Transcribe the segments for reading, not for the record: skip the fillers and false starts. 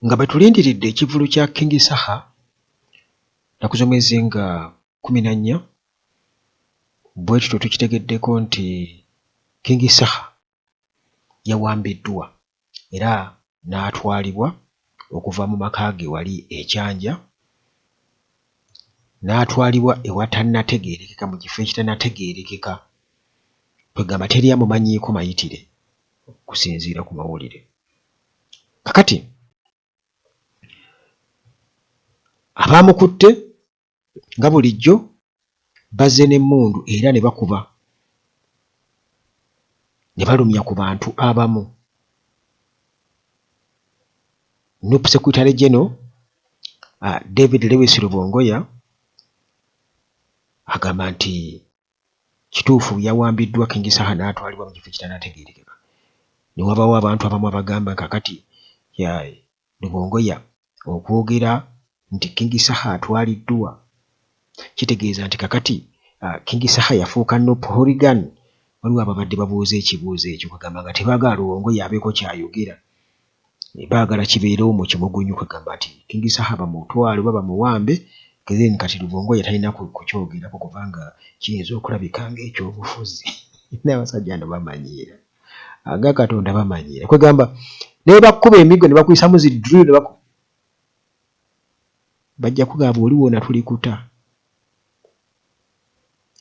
Nga bwe tulindiridde ekivvulu kya King Saha nnaku z'omwezi nga 14, bwe tutyo tukitegeddeko nti King Saha yawambiddwa era n'atwalibwa okuva mu maka ge wali e Kyanja n'atwalibwa ewatannategeerekeka mu kifo ekitannategeerekeka, kwegamba teri amumanyiiko mayitire okusinziira ku mawulire. Kakati abaamukutte nga bulijjo bazze n'emmundu era ne bakuba ne balumya ku bantu abamu. Nup Secretary General David Lewis Rubongoya agamba nti Kituufu yawambiddwa King Saha n'atwalibwa mu kifo ekitanategeerekeka ne wabaawo abantu abamu abagamba kakati Lubongoya okwogera nti King Saha atwaliddwa kitegeeza nti kakati King Saha yafuuka Nup hooligan. Waliwo ababadde babuuza ekibuuzo ekyo kwegamba nga tebaagala Lubongoya abeeko ky'ayogera. Baagala kibeerewo mu kimugunyu kwegamba nti King Saha bamutwale oba bamuwambe then kati Lubongoya talina kukyogerako kubanga kiyinza okulabika ng'ekyobufuzi. N'abasajja bano bamanyiira. Aga Katonda bamanyiira. Kwegamba nebakkuba emiggo ne bakuyisamu zi drill ne baku bajja kugamba bw'oliwona tulikuta.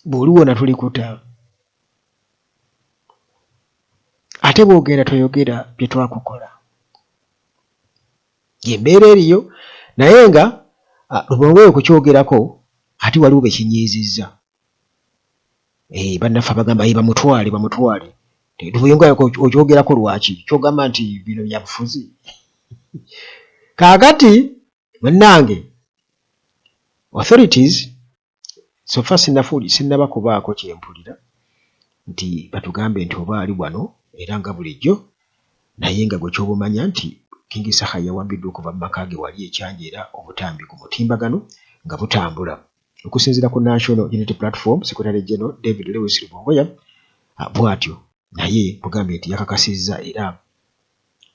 Bw'oliwona tulikuta. Ate bw'ogenda toyogera bye twakukola. Y'embeera eriyo naye nga Lubongoya okukyogerako ate waliwo be kinyiizizza. Eh, bannaffe abagamba ye bamutwale bamutwale. Lubongoya okyogerako lwaki? Ky'ogamba nti bino bya bufuzi? Kaakati munnange authorities So far sinnaba kubaako kye mpulira nti batugambe nti oba ali wano era nga bulijjo naye nga gwe ky'oba omanya nti King Saha yawambiddwa okuva mu maka ge wali e Kyanja era obutambi ku mutimbagano nga butambula. Okusinziira ku National Unity Platform Secretary General David Lewis Rubongoya bw'atyo naye nkugambye nti yakakasizza era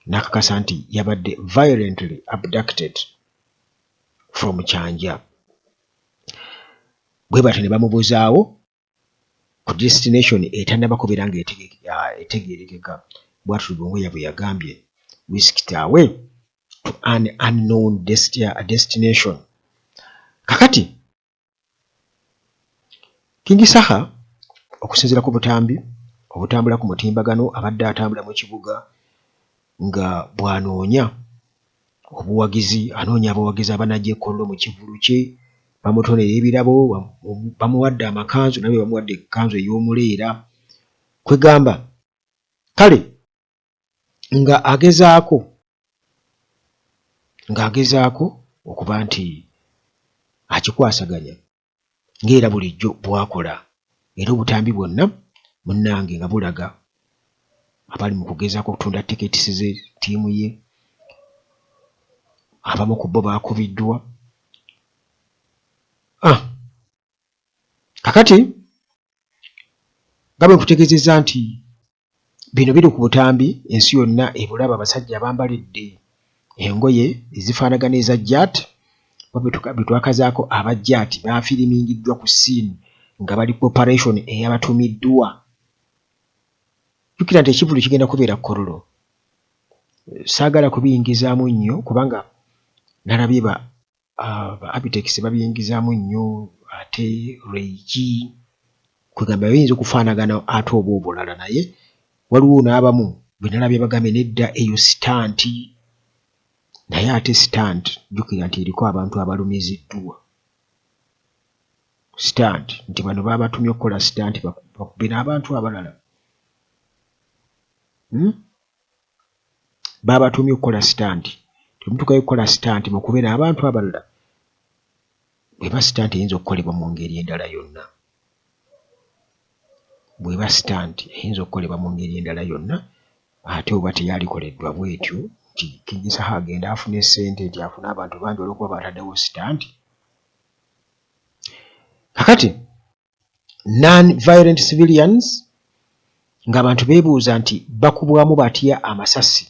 n'akakasa nti yabadde violently abducted from Kyanja. Bwe batyo ne bamubuzaawo ku destination etannaba kubeera nga etegeerekeka, bw'atyo Lubongoya bwe yagambye whisked away to an unknown destination. Kakati King Saha okusinziira ku butambi obutambula ku mutimbagano abadde atambula mu kibuga nga bw'anoonya obuwagizi, anoonya abawagizi abanajja e Kololo mu kivvulu kye, bamutonera ebirabo, bamuwadde amakanzu naye bamuwadde ekkanzu ey'omuleera kwegamba kale nga agezaako ng'agezaako okuba nti akikwasaganya ng'era bulijjo bw'akola era obutambi bwonna munnange nga bulaga abali mu kugezaako okutunda tickets ze ttiimu ye, abamu ku bo baakubiddwa. Ah! Kakati nga bwe nkutegeezezza nti Bino biri ku butambi ensi yonna ebulaba abasajja abambalidde engoye ezifaanagana eza Jat oba betwakazaako aba Jat baafirimingiddwa ku scene nga bali ku operation eyabatumiddwa. Jjukira nti ekivvulu kigenda kubeera Kololo. Saagala kubiyingizaamu nnyo kubanga nalabye ba Ba Abitex babiyingizaamu nnyo ate Ray-G kwegamba biyinza okufaanagana ate oba obulala naye waliwo n'abamu be nalabye bagambye nedda eyo sitanti naye ate sitanti jjukira nti eriko abantu abalumiziddwa sitanti nti bano baabatumye okukola sitanti bakube n'abantu abalala hmm? Baabatuumye okukola sitanti. Temutuukayo kukola sitanti mukube n'abantu abalala? Bw'eba sitanti eyinza okukolebwa mu ngeri endala yonna. Bw'eba sitanti eyinza okukolebwa mu ngeri endala yonna, ate oba teyalikoleddwa bw'etyo nti King Saha agende afune ssente nti afune abantu bangi olw'okuba bataddewo sitanti. Kakati Non-violent civilians ng'abantu beebuuza nti bakubwamu batya amasasi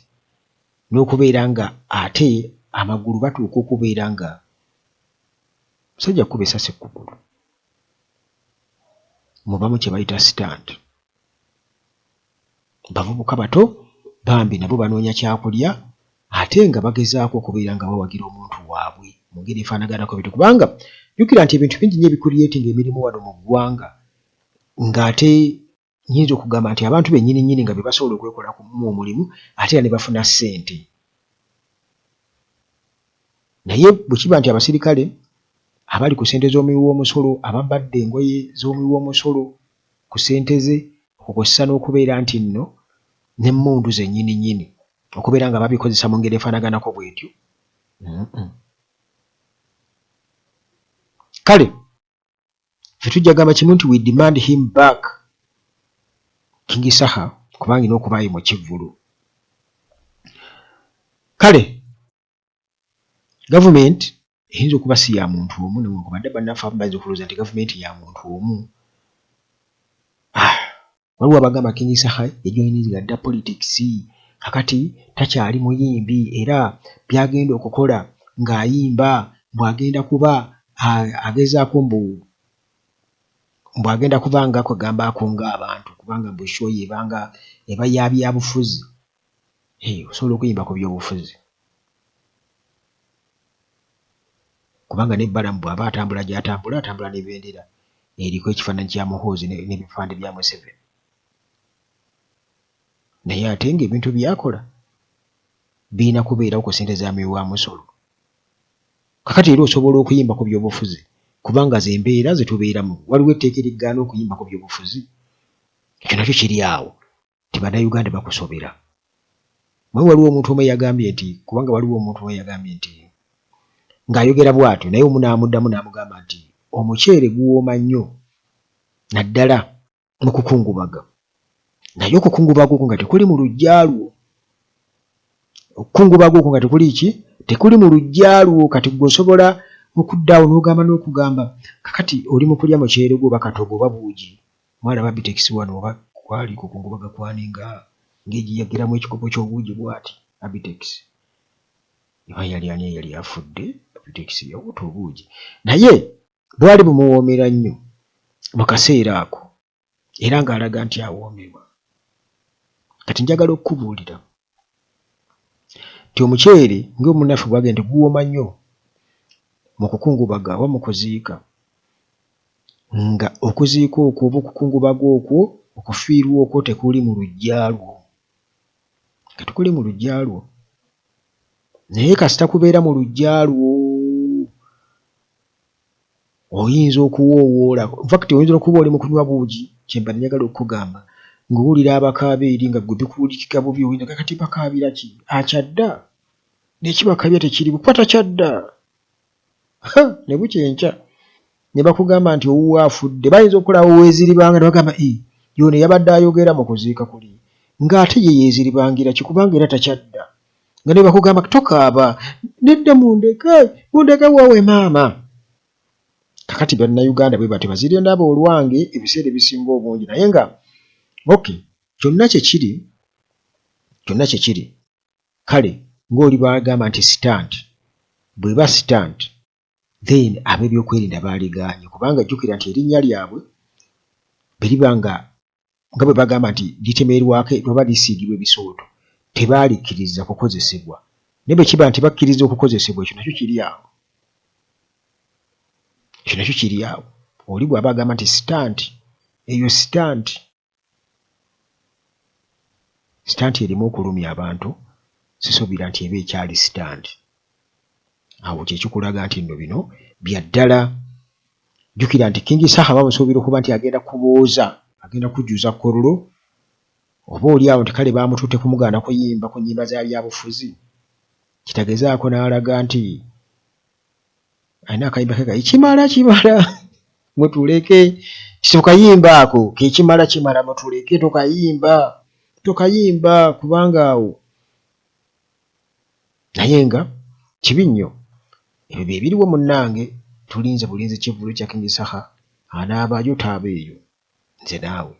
n'okubeera nga ate amagulu batuuka okubeera nga musajja kuba esasi kugulu mubamu kye bayita stunt. Bavubuka bato bambi nabo banoonya kyakulya ate nga bagezaako okubeera nga bawagira omuntu waabwe mu ngeri efaanaganako bwetyo kubanga jjukira nti ebintu bingi nnyo ebicreatinga emirimu wano mu ggwanga ng'ate nnyinza okugamba nti abantu bennyini nnyini nga be basobola okwekolamu omulimu ate era ne bafuna ssente. Naye bwe kiba nti abasirikale abali ku ssente z'omuwi w'omusolo abambadde engoye z'omuwi w'omusolo ku ssente ze okwo kw'ossa n'okubeera nti nno n'emmundu zennyini nnyini okubeera nga babikozesa mu ngeri efaanaganako bw'etyo. Kale ffe tujja gamba kimu nti we demand him back King Saha kubanga alina okubaayo mu kivvulu. Kale gavumenti eyinza okuba si ya muntu omu newankubadde bannaffe abamu bayinza okulowooza nti gavumenti ya muntu omu. Ah, waliwo abagamba King Saha yajoyininga dda politics kakati takyali muyimbi era byagenda okukola ng'ayimba mbu agenda kuba agezaako mbu mbu agenda kuba nga kwegamba akunga abantu kubanga mbu show ye ebanga eba ya byabufuzi. Hey, osobola okuyimba ku byobufuzi kubanga ne Balaam bw'aba atambula gy'atambula atambula ne bendera eriko ekifaananyi kya Muhoozi n'ebipande bya Museveni naye ate ng'ebintu by'akola birina kubeerawo ku ssente za muwi wa musolo. Kakati era osobola okuyimba ku byobufuzi kubanga ze mbeera ze tubeeramu. Waliwo etteeka erigaana okuyimba ku byobufuzi? Ekyo nakyo kiri awo nti Bannayuganda bakusobera. Mwe waliwo omuntu omu eyagambye nti kubanga waliwo omuntu omu eyagambye nti ng'ayogera bw'atyo naye omu n'amuddamu n'amugamba nti omuceere guwooma nnyo naddala mu kukungubaga naye okukungubaga okwo nga tekuli mu luggya lwo okukungubaga okwo nga tekuli ki tekuli mu luggya lwo kati ggwe osobola okudda awo n'ogamba n'okugamba kakati oli mu kulya muceere gwo oba katogo oba buugi mwalaba Abitex wano oba kwali kukungubaga kwani nga ng'egiyagiramu ekikopo ky'obuugi bw'ati Abitex oba yali ani eyali afudde Abitex yawuuta obuugi naye bwali bumuwoomera nnyo mu kaseera ako era ng'alaga nti awoomerwa. Kati njagala okukubuulira nti omuceere ng'omunnaffe bw'agambye nti guwooma nnyo mu kukungubaga oba mu kuziika nga okuziika okwo oba okukungubaga okwo okufiirwa okwo tekuli mu luggya lwo nga tekuli mu luggya lwo naye kasita kubeera mu luggya lwo oyinza okuwoowoola infact oyinza okuba oli mu kunywa buugi kyembadde njagala okukugamba ng'owulira abakaaba eri nga ggwe bikuwulikika bubi oyinza kati bakaabira ki akyadda nekibakaabya tekiriwo kuba takyadda ne bukya enkya ne bakugamba nti owuwo afudde bayinza okulaba weeziribanga ne bagamba e yono yabadde ayogera mu kuziika kuli ng'ate ye yeeziribangira ki kubanga era takyadda nga ne bakugamba tokaaba nedda mundeke mundeke woowe maama kakati bannayuganda bwe batyo bazirye ndaba olwange ebiseera ebisinga obungi naye nga okay kyonna kyekiri kyonna kyekiri kale ng'oli bw'agamba nti stunt bw'eba stunt then ab'ebyokwerinda baaligaanye kubanga jjukira nti erinnya lyabwe bwe liba nga nga bwe bagamba nti litemerwako oba lisiigibwa ebisooto tebaalikkiriza kukozesebwa naye bwe kiba nti bakkiriza okukozesebwa ekyo nakyo kiri awo ekyo nakyo kiri awo oli bw'aba agamba nti stunt eyo stunt Stunt erimu okulumya abantu sisuubira nti eba ekyali stunt. Awo kye kikulaga nti nno bino bya ddala. Jjukira nti King Saha bamusuubira okuba nti agenda kubooza, agenda kujjuza Kololo oba oli awo nti kale baamututte kumugaana kuyimba ku nnyimba za byabufuzi kitagezaako n'alaga nti alina akayimba ke kayi kimala kimala mutuleke tokayimba ako kekimala kimala mutuleke tokayimba tokayimba kubanga awo naye nga kibi nnyo ebyo bye biriwo munnange tulinze bulinzi kivvulu kya King Saha anaabaayo taabeeyo nze naawe.